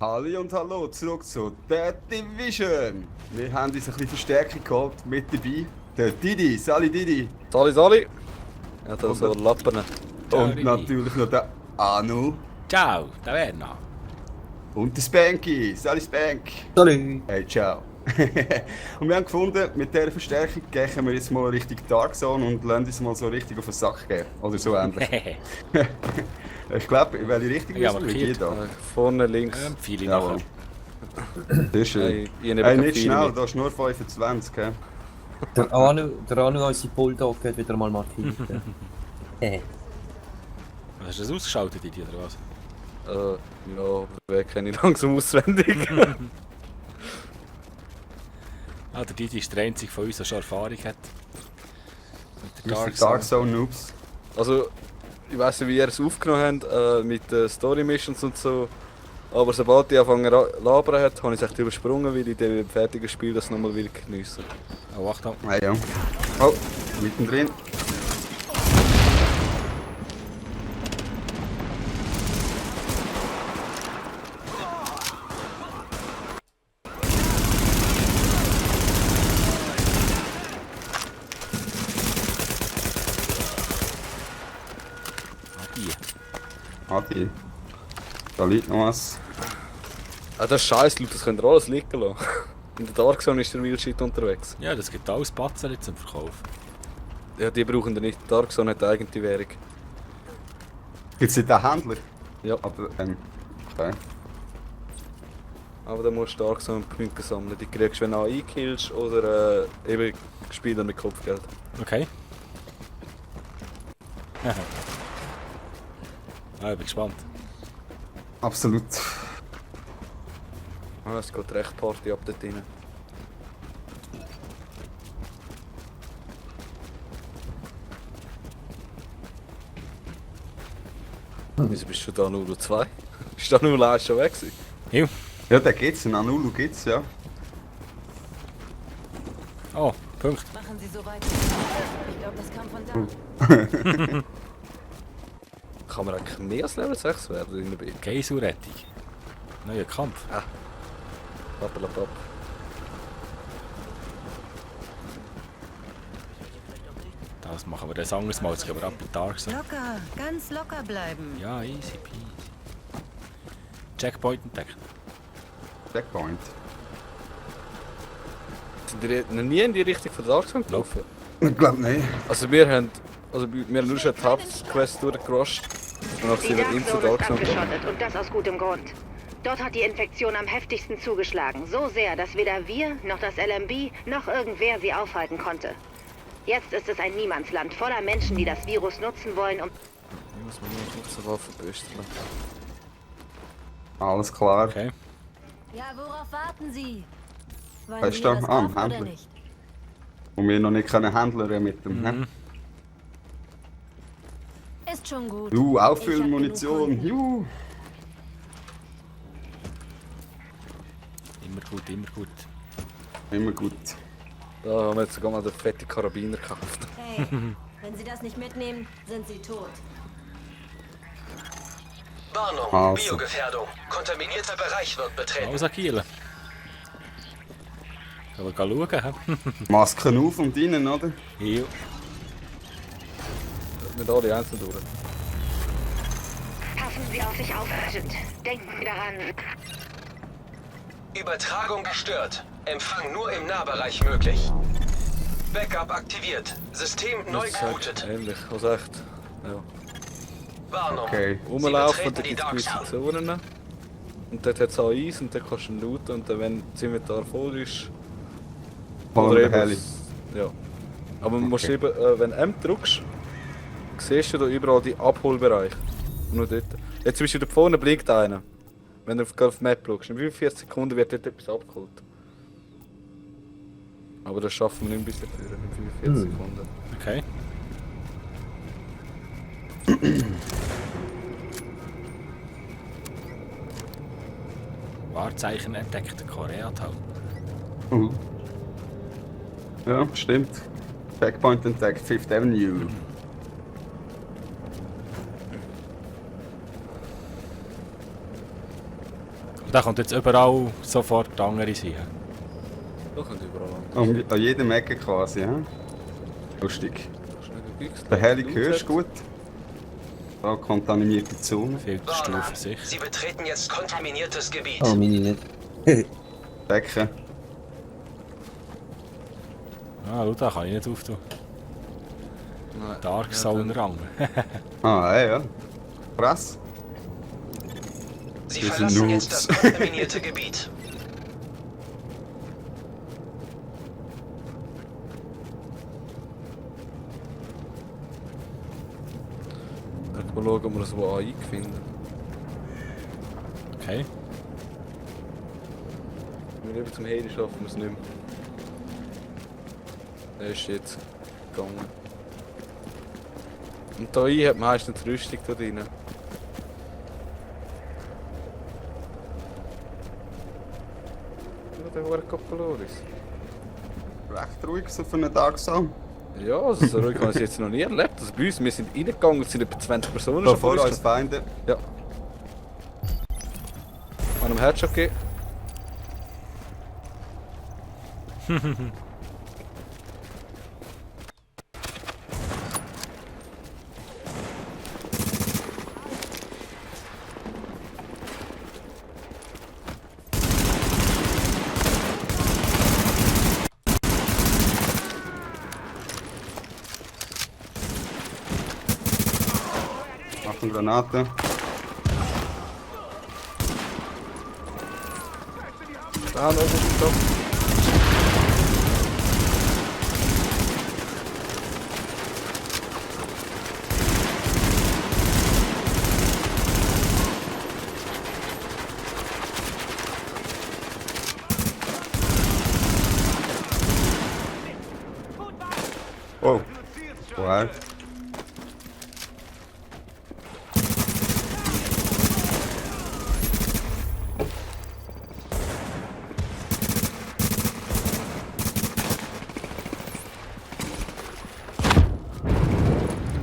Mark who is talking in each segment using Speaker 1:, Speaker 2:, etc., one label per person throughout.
Speaker 1: Halli und hallo, zurück zu The Division. Wir haben uns ein bisschen Verstärkung geholt, mit dabei. Der Didi, Sali Didi.
Speaker 2: Sali! Ja, da so Lappen.
Speaker 1: Und
Speaker 3: Didi.
Speaker 1: natürlich noch der Anu.
Speaker 3: Ciao, da Werner.
Speaker 1: Und der Spanky, Sali Spank.
Speaker 4: Salut!
Speaker 1: Hey, ciao. Und wir haben gefunden, mit dieser Verstärkung gehen wir jetzt mal Richtung Dark Zone und lassen uns mal so richtig auf den Sack gehen. Oder so ähnlich. Ich glaube, in welche Richtung
Speaker 3: Ja,
Speaker 1: müssen wir
Speaker 3: markiert.
Speaker 1: da?
Speaker 2: Vorne links.
Speaker 3: Viele
Speaker 1: Jawohl.
Speaker 3: nachher.
Speaker 1: Sehr schön. Hey, nicht schnell, da ist nur 25, gell?
Speaker 4: Der Anu, unser Bulldog, hat wieder mal markiert.
Speaker 3: Hast du das ausgeschaltet, Didi, oder was?
Speaker 2: Ja, wer kenne ich langsam auswendig.
Speaker 3: Ah, der Didi ist der einzige von uns, der schon Erfahrung hat. Mit der
Speaker 1: Wir
Speaker 3: Dark
Speaker 1: sind
Speaker 3: Zone.
Speaker 1: Dark Zone Noobs.
Speaker 2: Also, ich weiß nicht, wie ihr es aufgenommen habt, mit den Story Missions und so. Aber sobald ich angefangen zu labern hat, habe ich es echt übersprungen, weil ich dem fertigen Spiel das nochmal geniessen will.
Speaker 3: Oh, Achtung.
Speaker 1: Ah ja. Oh, mittendrin.
Speaker 3: Ah, die.
Speaker 1: Adi. Da liegt noch was.
Speaker 2: Ah, das ist scheiße, Leute, das könnt ihr alles liegen lassen. In der Dark Zone ist der Real Shit unterwegs.
Speaker 3: Ja, das gibt alles Batzen zum Verkauf.
Speaker 2: Ja, die brauchen wir nicht. Die Dark Zone hat eine eigene Währung.
Speaker 1: Gibt es nicht den Händler?
Speaker 2: Ja.
Speaker 1: Aber, okay.
Speaker 2: Aber dann musst du Dark Zone Punkte sammeln. Die kriegst du, wenn du einkillst oder eben Spieler mit Kopfgeld.
Speaker 3: Okay. Ah, ich bin gespannt.
Speaker 1: Absolut.
Speaker 2: Ah, es geht recht Party ab dort rein. Wieso bist du da nur 2? Ist da nur 1 schon weg gewesen?
Speaker 3: Hiu.
Speaker 1: Ja, den gibt's. Einen Anulu gibt's, ja.
Speaker 3: Oh, Punkt.
Speaker 5: Machen Sie so weiter. Ich glaube, das kam von da.
Speaker 2: Kann man eigentlich mehr als Level 6 werden in der Bild?
Speaker 3: Geiselrettung. Neuer Kampf.
Speaker 2: Pappelapapp.
Speaker 3: Das machen wir das anderes Mal. Jetzt gehen wir ab in Dark Zone.
Speaker 5: Locker, ganz locker bleiben.
Speaker 3: Ja, easy peasy. Checkpoint entdeckt.
Speaker 1: Checkpoint.
Speaker 2: Sind ihr noch nie in die Richtung von Dark Zone gelaufen?
Speaker 1: Ich glaube nicht.
Speaker 2: Also wir haben nur schon die Hauptquest durchgerusht. Und dann
Speaker 6: Die
Speaker 2: sind wir
Speaker 6: Dark
Speaker 2: in zur
Speaker 6: Zone ist
Speaker 2: Dark Zone gekommen.
Speaker 6: abgeschottet und das aus gutem Grund. Dort hat die Infektion am heftigsten zugeschlagen. So sehr, dass weder wir, noch das LMB, noch irgendwer sie aufhalten konnte. Jetzt ist es ein Niemandsland voller Menschen, die das Virus nutzen wollen, um...
Speaker 2: Ich muss mir nur 15 Waffen büsteln.
Speaker 1: Alles klar.
Speaker 3: Okay.
Speaker 5: Ja, worauf warten Sie? Wollen
Speaker 1: Weißt
Speaker 5: Sie
Speaker 1: du,
Speaker 5: mir das kaufen oder
Speaker 1: Händler.
Speaker 5: nicht?
Speaker 1: Und wir noch nicht können handeln mit dem. Ne?
Speaker 5: Ist schon gut.
Speaker 1: Auffüllen
Speaker 5: Ich hab
Speaker 1: Munition.
Speaker 5: genug Kunden.
Speaker 3: Immer gut, immer gut.
Speaker 1: Immer gut.
Speaker 2: Da haben wir jetzt sogar mal den fetten Karabiner gekauft.
Speaker 5: Hey, wenn Sie das nicht mitnehmen, sind Sie tot.
Speaker 7: Warnung,
Speaker 1: Also.
Speaker 7: Biogefährdung. Kontaminierter Bereich wird betreten.
Speaker 3: Alles Akile. Sollen wir schauen? Hä?
Speaker 1: Masken auf und innen, oder?
Speaker 3: Jo.
Speaker 2: Mit alle einzeln durch.
Speaker 6: Passen Sie auf sich auf, Agent. Denken Sie daran.
Speaker 7: Übertragung gestört. Empfang nur im Nahbereich möglich. Backup aktiviert. System neu
Speaker 2: Das ist halt
Speaker 7: geroutet.
Speaker 2: ähnlich, also echt. Ja.
Speaker 7: Warnung.
Speaker 1: Okay.
Speaker 2: Rumlaufen,
Speaker 7: betreten
Speaker 2: da
Speaker 7: die
Speaker 2: gibt es
Speaker 7: Dark
Speaker 2: gewisse
Speaker 7: Zone.
Speaker 2: Zonen. Und dort hat es auch Eis und dort kannst du looten und dann, wenn das Inventar voll ist...
Speaker 1: Holen wir
Speaker 2: eben-
Speaker 1: den Heli.
Speaker 2: Ja. Aber man muss
Speaker 1: Okay.
Speaker 2: eben, wenn du M drückst, siehst du da überall die Abholbereiche. Nur dort. Jetzt zum Beispiel da vorne blinkt einer. Wenn du auf die Map schaust. In 45 Sekunden wird dort etwas abgeholt. Aber das schaffen wir nicht bis dahin, in 45 Sekunden.
Speaker 3: Okay. Wahrzeichen entdeckt. Koreatown.
Speaker 1: Ja, stimmt. Checkpoint entdeckt, Fifth Avenue.
Speaker 3: da kommt jetzt überall sofort die andere sein. Ja?
Speaker 2: Da könnt ihr überall lang.
Speaker 1: An jedem Ecke quasi, ja? Lustig.
Speaker 2: Schnell gefixt.
Speaker 1: Der Heli hörst du gut. Da kontaminierte Zone.
Speaker 3: Filterstufe
Speaker 7: Warner,
Speaker 3: sich.
Speaker 7: Sie betreten jetzt kontaminiertes Gebiet.
Speaker 4: Oh, meine nicht.
Speaker 1: Decken.
Speaker 3: Ah, schau, da kann ich nicht auftun.
Speaker 2: Nein.
Speaker 3: Dark Zone Rang.
Speaker 1: Ah, ja. Krass.
Speaker 7: Sie
Speaker 1: Wir sind
Speaker 7: verlassen jetzt das
Speaker 1: Noobs.
Speaker 7: kontaminierte Gebiet.
Speaker 2: Mal schauen, ob wir das wo AI finden.
Speaker 3: Okay.
Speaker 2: Wenn wir eben zum Heli schaffen wir es nicht mehr. Der ist jetzt gegangen. Und da AI hat meistens die Rüstung da drin. Ja, der hohe Kapaloris.
Speaker 1: Recht ruhig so für einen Dark Zone.
Speaker 2: Ja, also so ruhig habe ich es jetzt noch nie erlebt. Also bei uns, wir sind reingegangen, es sind etwa 20 Personen
Speaker 1: Da
Speaker 2: schon
Speaker 1: vor
Speaker 2: vor
Speaker 1: als
Speaker 2: uns.
Speaker 1: Feinde.
Speaker 2: Ja. An einem Headshot gegeben.
Speaker 1: Achtung, Granate.
Speaker 2: Da oben ist der Top.
Speaker 1: Oh. Wow.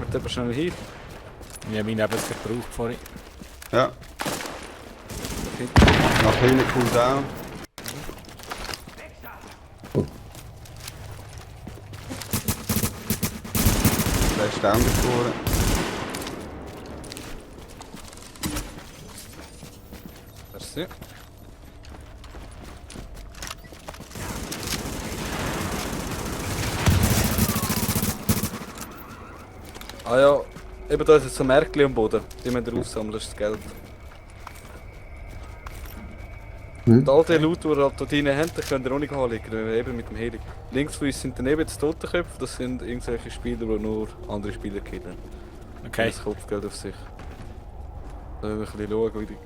Speaker 2: Mit dem schnell hin.
Speaker 3: Ich habe meinen eben gebraucht vorhin.
Speaker 1: Ja. Nach hinten cool down. Der ist down gefahren.
Speaker 2: Merci. Ah ja, eben da ist jetzt so ein Märkchen am Boden. Die müssen wir aufsammeln, das ist das Geld. Und all die Loot, die wir halt da drin haben, die könnt ihr auch nicht anlegen, eben mit dem Heli. Links von uns sind daneben jetzt Totenköpfe, das sind irgendwelche Spieler, die nur andere Spieler killen.
Speaker 3: Okay.
Speaker 2: Das Kopfgeld auf sich. Da müssen wir ein bisschen schauen, wie die...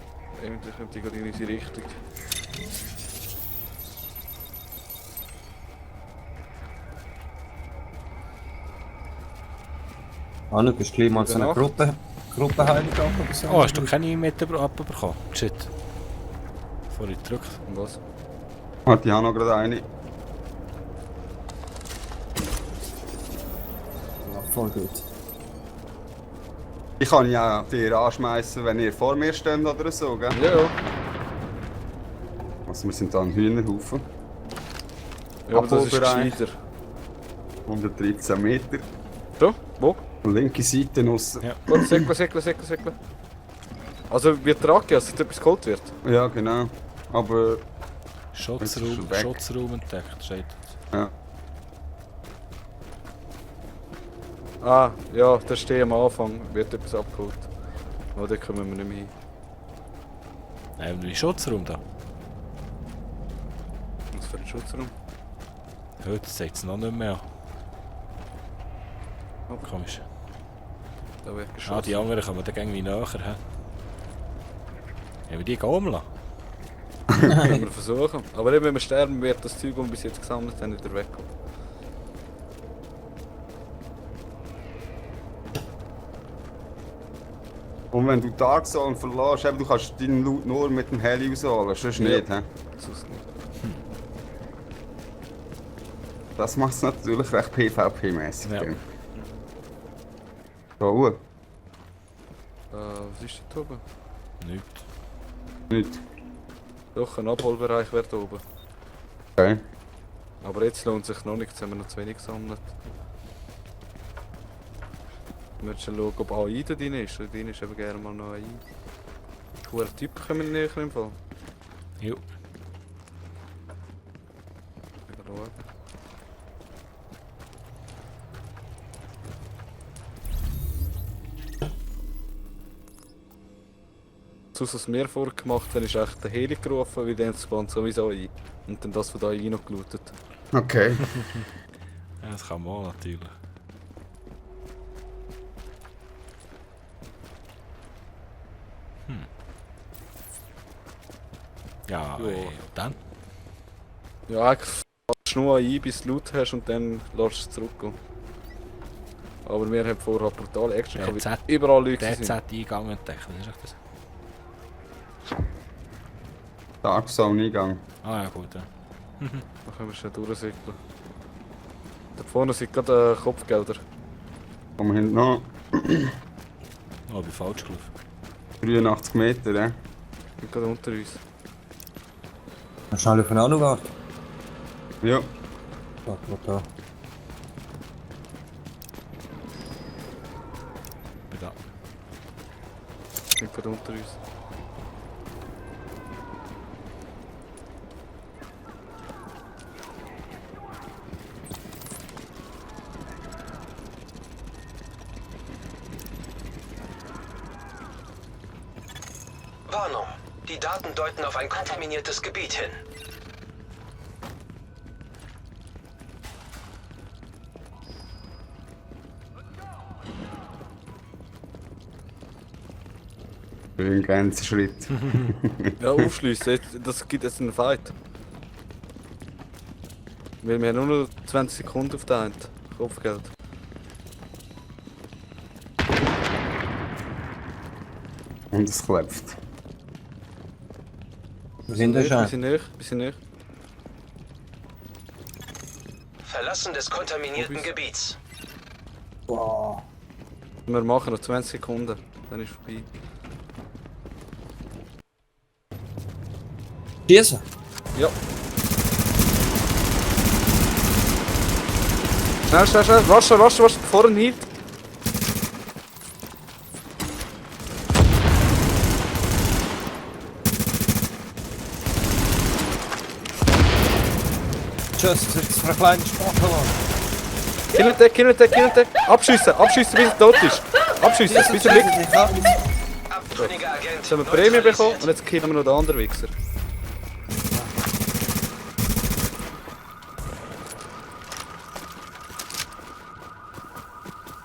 Speaker 2: Irgendwie kommt die gerade in unsere Richtung.
Speaker 4: Anu, bist du gleich mal so eine
Speaker 2: Gute
Speaker 4: Gruppenheilung oder so?
Speaker 3: Oh, hast du keine mit abbekommen? Shit. Vorhin gedrückt.
Speaker 2: Und was?
Speaker 1: Hat ich auch noch gerade eine.
Speaker 4: Ja, voll gut.
Speaker 1: Ich kann ja dir anschmeißen, wenn ihr vor mir steht oder so, gell?
Speaker 2: Ja, ja.
Speaker 1: Also wir sind da ein Hühnerhaufen.
Speaker 2: Ja, aber das ist
Speaker 1: Abholbereich.
Speaker 2: gescheiter.
Speaker 1: 113 Meter.
Speaker 2: So, wo?
Speaker 1: Linke Seite nussen.
Speaker 3: Ja.
Speaker 2: Gut, säckle. Also wird tragen, dass etwas geholt wird.
Speaker 1: Ja, genau. Aber
Speaker 3: Schutzraum,
Speaker 1: Jetzt ist er weg.
Speaker 3: Schutzraum entdeckt, steht dort.
Speaker 1: ja.
Speaker 2: Ah, ja, da steht am Anfang, wird etwas abgeholt. Aber da kommen wir nicht mehr hin.
Speaker 3: Ein Schutzraum da.
Speaker 2: Was für ein Schutzraum?
Speaker 3: Heute zeigt es noch nicht mehr an.
Speaker 2: Oh.
Speaker 3: Komisch.
Speaker 2: Da wird
Speaker 3: Ah,
Speaker 2: geschossen.
Speaker 3: die anderen kommen dann irgendwie näher. He? Haben wir die gehen lassen?
Speaker 2: Können wir versuchen. Aber eben, wenn wir sterben, wird das Zeug, das wir bis jetzt gesammelt haben, wieder weg.
Speaker 1: Und wenn du Dark Zone verlässt, eben, du kannst deinen Loot nur mit dem Heli rausholen, sonst
Speaker 2: Ja.
Speaker 1: nicht. He?
Speaker 2: Sonst nicht.
Speaker 1: Das macht es natürlich recht PvP-mäßig.
Speaker 3: Ja.
Speaker 1: So,
Speaker 2: Was ist da oben?
Speaker 3: Nichts.
Speaker 1: nicht.
Speaker 2: Doch, ein Abholbereich wäre da oben.
Speaker 1: Okay.
Speaker 2: Aber jetzt lohnt sich noch nicht, jetzt haben wir noch zu wenig gesammelt. Wir müssen schon schauen, ob AI da drin ist. Da drin ist eben gerne mal noch AI. Cooler Typ kommen näher im Fall.
Speaker 3: Jo.
Speaker 2: Wieder schauen. Das, was wir vorgemacht haben, ist echt der Heli gerufen, weil dann spawn sowieso ein. Und dann das von da noch gelootet.
Speaker 1: Okay.
Speaker 3: Ja, das kann man auch natürlich. Ja,
Speaker 2: Ja.
Speaker 3: und dann?
Speaker 2: Ja, eigentlich fährst du nur ein, bis du Loot hast und dann lässt du es zurückgehen. Aber wir haben vorher brutal Action gehabt, weil überall Leute
Speaker 3: Der
Speaker 2: sind.
Speaker 3: Z-Eingang entdeckt, ist echt das?
Speaker 1: Dark Zone Eingang.
Speaker 3: Ah ja, gut, ja.
Speaker 2: Da können wir schon durchsickeln. Da vorne sind gerade Kopfgelder.
Speaker 1: Kommen wir hinten noch
Speaker 3: Oh, ich bin falsch gelaufen.
Speaker 1: 83 Meter,
Speaker 2: Die sind gerade unter uns.
Speaker 4: Schnell auf den Anu warten.
Speaker 1: Ja.
Speaker 4: Da.
Speaker 3: Bin da.
Speaker 2: Die sind gerade unter uns.
Speaker 7: Warnung. Die Daten deuten auf ein kontaminiertes Gebiet hin.
Speaker 1: Für einen Grenzschritt.
Speaker 2: Ja, aufschliessen, das gibt jetzt einen Fight. Weil wir haben nur noch 20 Sekunden auf der Hand. Kopfgeld.
Speaker 1: Und es klopft.
Speaker 4: Wir sind da
Speaker 2: Wir
Speaker 4: schon.
Speaker 2: sind näher, wir sind näher.
Speaker 7: Verlassen des kontaminierten Gebiets.
Speaker 4: Boah.
Speaker 2: Wir machen noch 20 Sekunden, dann ist vorbei.
Speaker 4: Schießen!
Speaker 2: Ja. Schnell, rasch, vorne hielt.
Speaker 4: Tschüss, jetzt verkleinst du Sportler.
Speaker 2: Kill den. Abschiessen, bis er tot ist. Abschiessen, bis er liegt.
Speaker 7: Abtrünniger Agent.
Speaker 2: Jetzt haben wir Prämie bekommen und jetzt killen wir noch den anderen Wichser.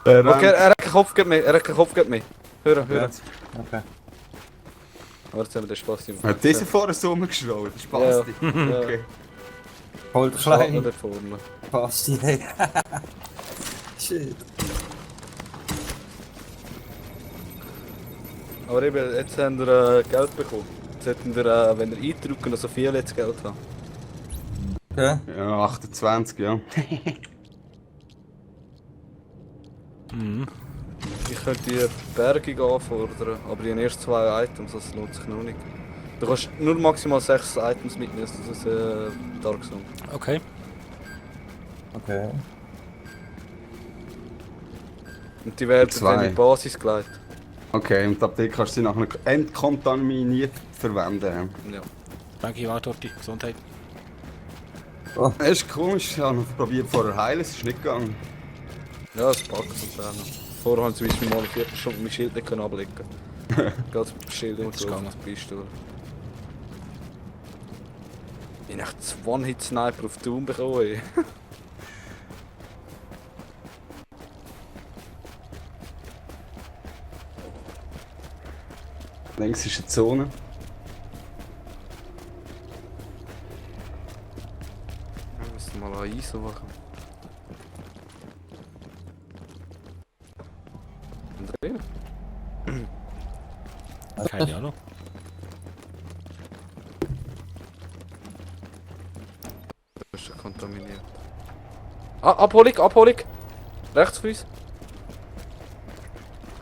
Speaker 2: Okay, er hat keinen Kopf, gib mir. Hör.
Speaker 4: Okay.
Speaker 2: Aber jetzt haben wir den Spaß im
Speaker 1: Hat dieser vorher so rumgeschraubt? Das passt nicht.
Speaker 2: Ja.
Speaker 1: Okay.
Speaker 4: Holt
Speaker 2: Schade
Speaker 4: klein.
Speaker 2: da vorne.
Speaker 4: Passt die. Shit.
Speaker 2: Aber eben, jetzt haben wir Geld bekommen. Jetzt hätten wir, wenn wir eindrücken, noch so viel jetzt Geld haben.
Speaker 4: Okay.
Speaker 1: Ja, 28, ja.
Speaker 2: Ich könnte die Bergung anfordern, aber die haben erst 2 Items, das lohnt sich noch nicht. Du kannst nur maximal 6 Items mitnehmen, das ist Dark Zone.
Speaker 3: Okay.
Speaker 4: Okay.
Speaker 2: Und die werden
Speaker 1: Zwei.
Speaker 2: dann in die Basis gelegt.
Speaker 1: Okay, und ab dort kannst du sie nachher entkontaminiert verwenden.
Speaker 2: Ja.
Speaker 3: Danke, Wartorti. Gesundheit.
Speaker 1: Das ist komisch, ich habe noch probiert vorher heilen, es ist nicht gegangen.
Speaker 2: Ja, das packt uns auch noch. Vorher haben sie zum Beispiel mal eine Viertelstunde mein Schild nicht ablegen können. Ganz Schild und
Speaker 3: Jetzt
Speaker 2: so,
Speaker 3: gegangen.
Speaker 2: das Pistole. Ich habe echt 2 One-Hit-Sniper auf Doom bekommen. Ey.
Speaker 1: Links ist eine Zone.
Speaker 2: Wir müssen mal eine ISO machen. Und drin?
Speaker 3: Keine Ahnung.
Speaker 2: Das ist schon kontaminiert. Ah, Abholung! Rechts von uns.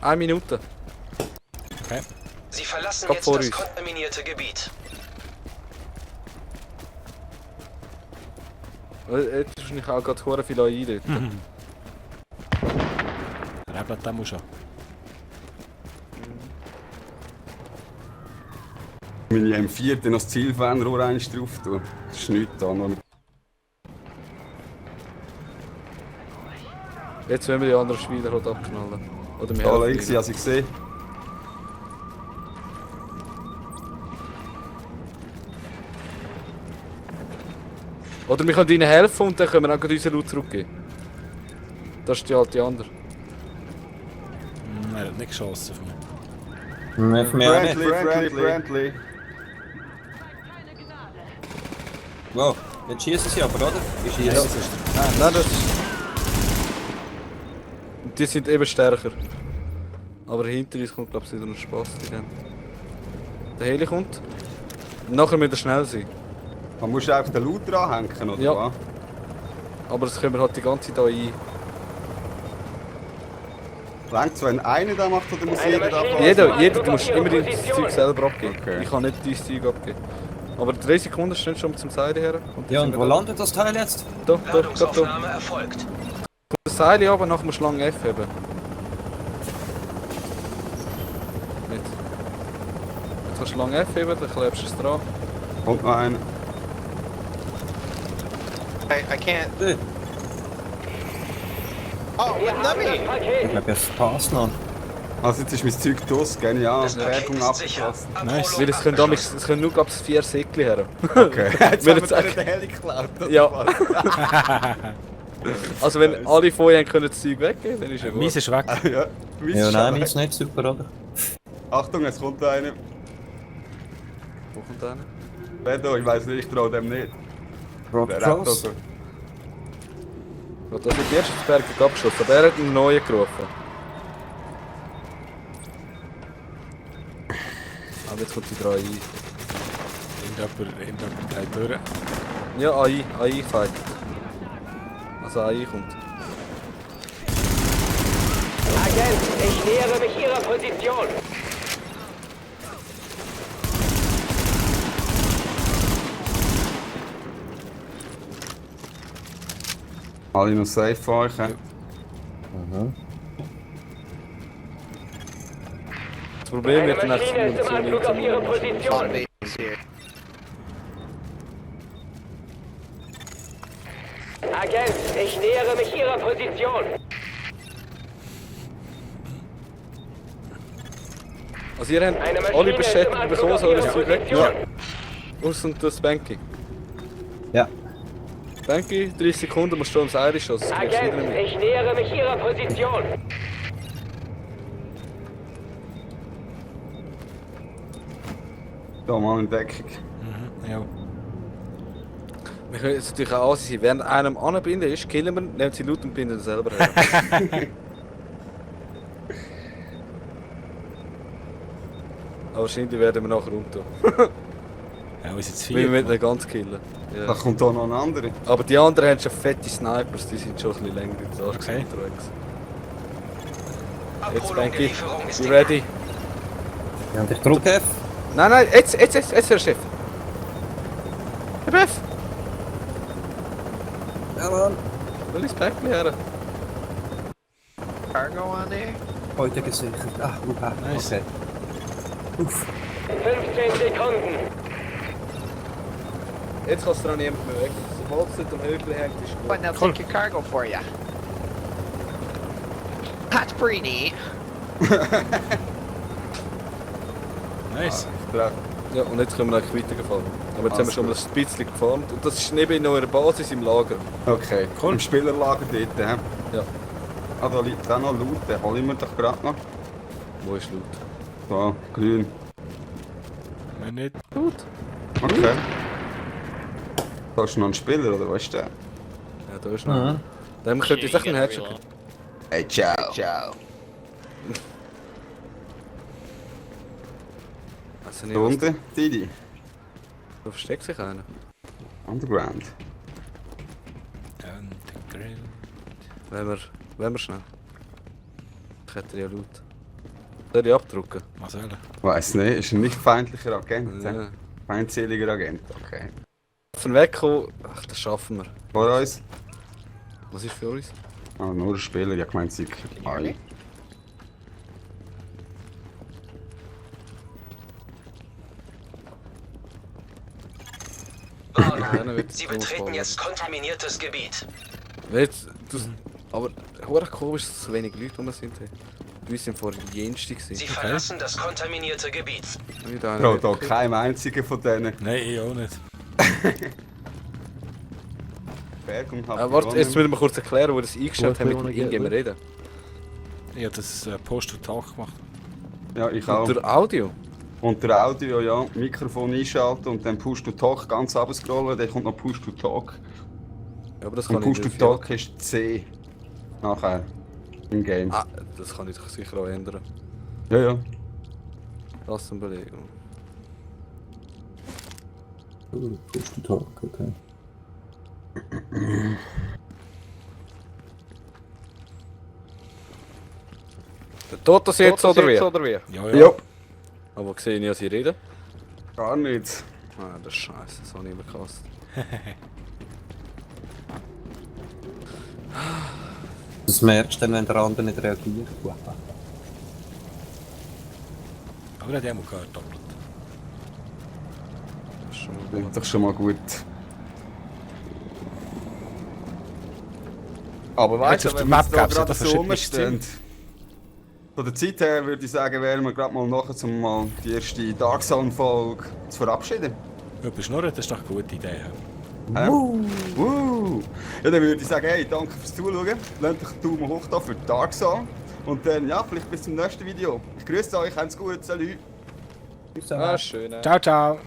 Speaker 2: 1 Minute.
Speaker 3: Okay.
Speaker 7: Sie verlassen
Speaker 2: Kopf
Speaker 7: jetzt
Speaker 2: vor
Speaker 7: das
Speaker 2: uns.
Speaker 7: kontaminierte Gebiet.
Speaker 2: Jetzt ist wahrscheinlich auch gerade hure viel AI dort.
Speaker 3: Rebelt dem schon.
Speaker 1: Meine M4 dann noch das Zielfernrohr eins drauf tun. Das ist nichts da. Noch.
Speaker 2: Jetzt wollen wir die anderen Spieler halt abknallen. Oder wir
Speaker 1: Da
Speaker 2: helfen
Speaker 1: links,
Speaker 2: ihnen.
Speaker 1: ich gesehen.
Speaker 2: Oder wir können ihnen helfen und dann können wir auch gleich unseren Loot zurückgeben. Das ist die alte andere.
Speaker 3: Er hat nicht geschossen auf mich.
Speaker 4: Für mich auch nicht.
Speaker 1: Friendly.
Speaker 4: Wow, jetzt schießen sie aber, oder? Ich
Speaker 3: Ja,
Speaker 4: schieße.
Speaker 3: das ist
Speaker 2: Nein, das ist... Die sind eben stärker. Aber hinter uns kommt glaube ich wieder ein Spaß. Der Heli kommt. Und nachher müssen wir schnell sein.
Speaker 1: Man muss einfach den Loot dranhängen, oder
Speaker 2: Ja.
Speaker 1: was?
Speaker 2: Aber das können wir halt die ganze Zeit hier ein.
Speaker 1: Längt's, wenn einer da macht, oder muss jeder da fahren?
Speaker 2: Jeder, du musst immer dein Zeug selber abgeben.
Speaker 1: Okay.
Speaker 2: Ich kann nicht dein Zeug abgeben. Aber 3 Sekunden stehen schon zum Seil her. Und
Speaker 4: Ja, und wo landet das Teil jetzt?
Speaker 2: Da.
Speaker 7: Ladungsaufnahme erfolgt.
Speaker 2: Das Seil ab, nachher musst du lang F haben. Nicht. Jetzt kannst du lang F haben, dann klebst du es dran.
Speaker 1: Kommt noch einer.
Speaker 8: I can't.
Speaker 4: Äh,
Speaker 8: Oh, let me.
Speaker 4: Ich glaube, es passt noch.
Speaker 1: Also jetzt ist mein Zeug draus, genial.
Speaker 7: Das Paket
Speaker 1: Werbung
Speaker 7: ist sicher.
Speaker 1: abgepasst.
Speaker 3: Nice.
Speaker 2: Weil es können nur ab 4 Säckchen her.
Speaker 1: Okay. Jetzt
Speaker 2: Wenn
Speaker 1: haben
Speaker 2: jetzt
Speaker 1: wir
Speaker 2: sagen-
Speaker 1: den Heli geklaut. das
Speaker 2: Ja.
Speaker 1: passt.
Speaker 2: Also wenn alle von euch können das Zeug weggeben, dann ist ja
Speaker 3: Meins
Speaker 2: gut.
Speaker 3: ist weg.
Speaker 1: Ja, mein
Speaker 4: Ja,
Speaker 1: ist
Speaker 4: nein,
Speaker 1: schon
Speaker 4: meins nicht, super, oder?
Speaker 1: Achtung, es kommt einer.
Speaker 2: Wo kommt einer?
Speaker 1: Wer da? Ich weiss nicht, ich trau dem nicht.
Speaker 4: Rob
Speaker 1: Der rappt
Speaker 4: Cross.
Speaker 1: also.
Speaker 2: Ja, das hat erst das Berg abgeschossen, aber er hat einen neuen gerufen. Aber jetzt kommt die 3 ein.
Speaker 3: Irgendjemand geht durch.
Speaker 2: Ja, AI fight. Also AI kommt.
Speaker 9: Agent, ich nähere mich Ihrer Position.
Speaker 1: Alle noch safe von euch. Ja.
Speaker 2: Das Problem
Speaker 9: Eine
Speaker 2: wird dann
Speaker 9: Maschine ist im Anflug auf Ihre Position.
Speaker 8: Base here.
Speaker 9: Agent, ich nähere mich Ihrer Position.
Speaker 2: Also ihr habt
Speaker 9: Eine Maschine
Speaker 2: alle
Speaker 9: ist im
Speaker 2: beschädigt
Speaker 9: Anflug
Speaker 2: bekommen,
Speaker 9: auf
Speaker 2: so
Speaker 9: Ihre
Speaker 2: das Zeug weg.
Speaker 9: Position.
Speaker 2: Aus und das Banky.
Speaker 4: Ja.
Speaker 2: Banky, 30 Sekunden musst du ums Seil schossen. Das kriegst du
Speaker 9: Agent,
Speaker 2: nicht mehr mit.
Speaker 9: ich nähere mich Ihrer Position.
Speaker 1: Da mal in Deckung.
Speaker 3: Ja.
Speaker 2: Wir können jetzt natürlich auch ansehen, während einem anbinden ist, killen wir, nehmen sie Loot und binden ihn selber her. Aber wahrscheinlich werden wir nachher umtun.
Speaker 3: Ja, wir sind jetzt
Speaker 2: Weil wir
Speaker 3: 4.
Speaker 2: müssen ihn ganz killen.
Speaker 1: Da
Speaker 2: Ja.
Speaker 1: kommt da noch ein anderer.
Speaker 2: Aber die anderen haben schon fette Snipers, die sind schon ein bisschen länger in der Arche
Speaker 3: Okay.
Speaker 2: unterwegs. Jetzt
Speaker 7: Abholung der
Speaker 2: Banky,
Speaker 7: Lieferung ist
Speaker 2: be ready.
Speaker 4: Ja, und ich drücke F.
Speaker 2: Nein, jetzt, Herr Chef. Herr Bef,
Speaker 4: Ja, Mann.
Speaker 2: will ich das Päckchen her?
Speaker 8: Cargo on there?
Speaker 4: Heute gesichert. Ah,
Speaker 3: Nice.
Speaker 4: okay. Uff.
Speaker 9: 15 Sekunden.
Speaker 2: Jetzt kannst du noch niemand mehr weg. Sobald es nicht am Högel hängt, ist gut.
Speaker 8: But they'll take your cargo for you. That's pretty neat.
Speaker 3: Nice.
Speaker 1: Treff.
Speaker 2: Ja, und jetzt können wir eigentlich weitergefahren. Aber jetzt haben wir
Speaker 1: Alles
Speaker 2: schon mal
Speaker 1: gut.
Speaker 2: ein bisschen gefarmt. Und das ist neben in eurer Basis im Lager.
Speaker 1: Okay,
Speaker 3: Cool.
Speaker 1: im Spielerlager dort. Ja.
Speaker 2: Ja.
Speaker 1: Ah, da liegt auch noch Loot, den hole ich mir doch gerade noch.
Speaker 2: Wo ist Loot?
Speaker 1: Da, grün.
Speaker 3: Wenn nicht.
Speaker 2: Loot?
Speaker 1: Okay. Da ist noch ein Spieler, oder was ist der?
Speaker 2: Ja, da ist noch. Dem könnte ich echt einen Headshot geben.
Speaker 1: Hey, ciao.
Speaker 8: Ciao.
Speaker 2: Also nicht,
Speaker 1: Da
Speaker 2: was-
Speaker 1: unten, Didi.
Speaker 2: Da versteckt sich einer.
Speaker 1: Underground.
Speaker 3: Underground.
Speaker 2: Wenn wir schnell. Ich hätte ja Loot. Soll ich abdrucken?
Speaker 3: Was soll er?
Speaker 1: Weiss nicht, ist ein nicht feindlicher Agent.
Speaker 2: Ja.
Speaker 1: Ja. Feindseliger Agent, okay.
Speaker 2: von wegkommen. Ach, das schaffen wir.
Speaker 1: Vor uns.
Speaker 2: Was ist für uns?
Speaker 1: Ah, nur ein Spieler, ich gemeint, sie alle.
Speaker 7: Warnung. Sie betreten jetzt kontaminiertes Gebiet.
Speaker 2: Jetzt, aber hure komisch, dass so wenig Leute rum sind. Wir sind vor jenste
Speaker 7: Sie
Speaker 2: gewesen.
Speaker 7: verlassen das kontaminierte Gebiet.
Speaker 1: Bro, da kein einziger von denen.
Speaker 3: Nein, ich auch nicht.
Speaker 1: Berg und
Speaker 2: Warte, jetzt müssen wir kurz erklären, wo das eingestellt haben, mit dem Ingame reden.
Speaker 3: Ich habe das Post-to-Talk gemacht.
Speaker 1: Ja, ich auch.
Speaker 2: Unter Audio.
Speaker 1: Unter Audio, ja. Mikrofon einschalten und dann Push-to-Talk ganz runterscrollen, dann kommt noch Push-to-Talk.
Speaker 2: Ja, aber das
Speaker 1: Und
Speaker 2: kann ich
Speaker 1: Push-to-Talk ist C. Nachher. Im Game.
Speaker 2: Ah, das kann ich doch sicher auch ändern.
Speaker 1: Ja, ja.
Speaker 2: Rassenbelegung.
Speaker 4: Push to talk, okay.
Speaker 2: Tut das jetzt oder wie?
Speaker 3: Ja, ja.
Speaker 1: Ja.
Speaker 2: Aber sehe ich, dass ich rede?
Speaker 1: Gar nicht.
Speaker 2: Ah, das ist scheiße, das habe ich immer gehasst.
Speaker 4: Das merkst du dann, wenn der andere nicht reagiert.
Speaker 3: Aber er hat ja mal gehört, doppelt.
Speaker 2: Das ist schon mal
Speaker 1: Klingt
Speaker 2: gut.
Speaker 1: doch schon mal gut. Aber weißt
Speaker 3: jetzt
Speaker 1: du,
Speaker 3: auf
Speaker 1: wenn
Speaker 3: der
Speaker 1: wir
Speaker 3: Map
Speaker 1: jetzt da
Speaker 3: gab's ja
Speaker 1: gerade
Speaker 3: das
Speaker 1: so
Speaker 3: verschiedene
Speaker 1: rumstehen. Von der Zeit her würde ich sagen, wären wir gerade mal nachher, um mal die erste Dark Zone-Folge zu verabschieden.
Speaker 3: Über Schnurren, das ist doch eine gute Idee.
Speaker 1: Ja, dann würde ich sagen, hey, danke fürs Zuschauen. Lasst euch einen Daumen hoch da für Dark Zone. Und dann, ja, vielleicht bis zum nächsten Video. Ich grüße euch, habt's gut, salut.
Speaker 2: Ah, schön.
Speaker 3: Ciao, ciao.